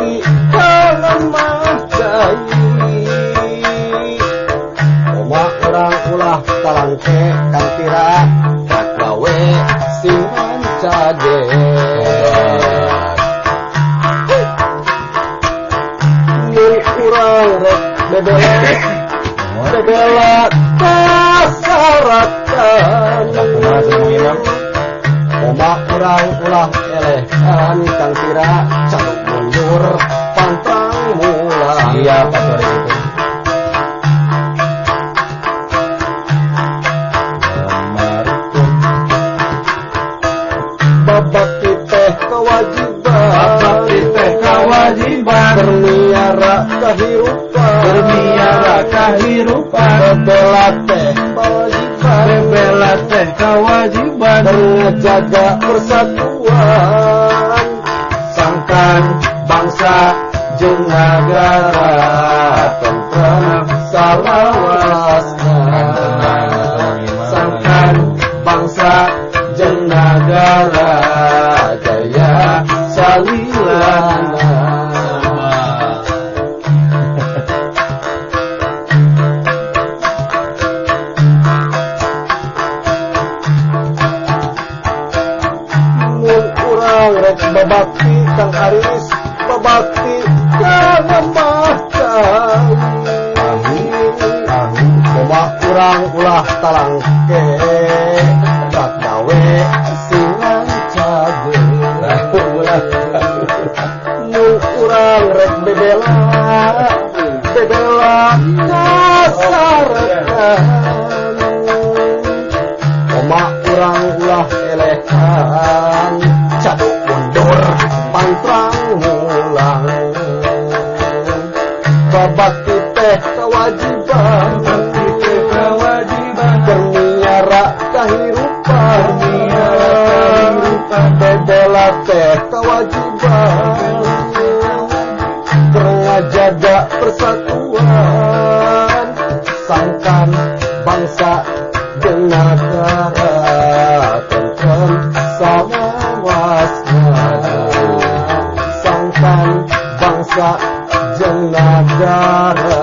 Babakti ka lemah cai. Oma urang ulah talangke Kang Tira rak gawe sing rancage. Mun urang rek bebela bebela kasaratan. Oma urang ulah elehan Kang Tira caduk mundur pantang mulang. Siap atuh ari kitu. Babakti teh kewajiban, babakti teh kewajiban, bermiara kahirupan, bermiara kahirupan, bebela teh kewajiban, bebela teh kewajiban, menjaga persatuan, sangkan bangsa jeung nagara tentrem salawasna, sangkan bangsa jeung nagara jaya salilana. Mun urang rek babakti Kang Aris, babakti ka lemah cai. Oma urang ulah talangke rak gawe sing rancage. Mun urang rek bebela bebela kasaretan. Oma urang ulah elehan caduk mundur pantrang mulang. Babakti teh kewajiban, babakti teh kewajiban, bermiara kahirupan, bermiara kahirupan, bebela teh kewajiban, ngajaga persatuan, sangkan bangsa jeung nagara tentrem salawasna, sangkan bangsa jeung nagara.